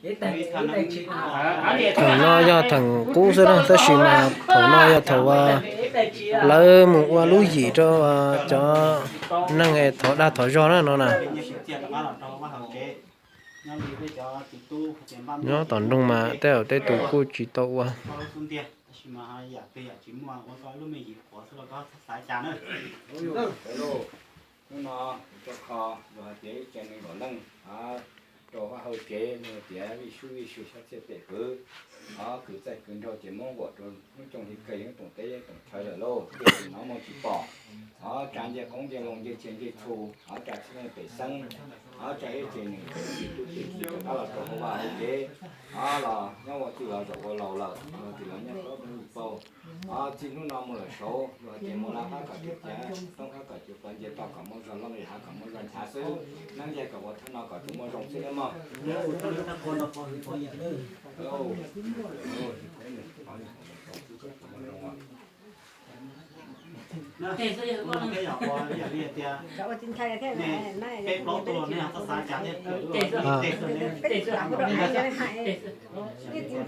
Thaum no yog thaum qub xwb na, tab sis mas thaum no yog thaum uas lawv mus ua lub yim rau cov neeg thov dag thov zog na no na. Nyob tom nroog mas tej zaum tej tus kuj tsis tau ua. Hnub no kuv rau kho yog hais tias ib tse neeg nkaum leej rau vaj hauv tsev nug tias vij sub vij sw xyab txhiaj pem kwv, o kwv txaij kwv nraug ces muab nquam rau lub cooj hli kawg yeeb toom teb yeeb toom chaw lawm lauj, tiaj tim no muaj tsis pom. O tsa ncej qoob ncej loo ncej tsiaj ncej txhu, o tsa txhiaj leej pem xeeb, o tsa ib tse neeg nkaum leej tub tub ki rov qab los rau hauv vaj hauv tsev, o los nyob ua tij los zaum ua laus lawm, ua tij los nyob plaub hnub yim paug. O txij hnub no mus lawm saud luag tias mus lawv qab kom tiag tiag, toob qab kom cuv pov nce toj kom muaj zog looj yim hav kom muaj zog nchav xwb, neeb yaig kom ua thawj no kom tsuas muaj zoo xwb nawb mog. Peb plaub tuaj nej txhob xav cas thiab. Peb tsis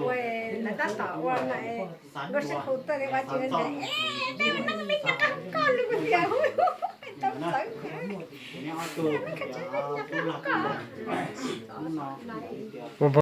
ua, lawv tab tom ua, nkauj sib qhus tuaj li ua tsis ua ntawd, peb ua no me cov qab koj li kuv tias, tau txawv. Ua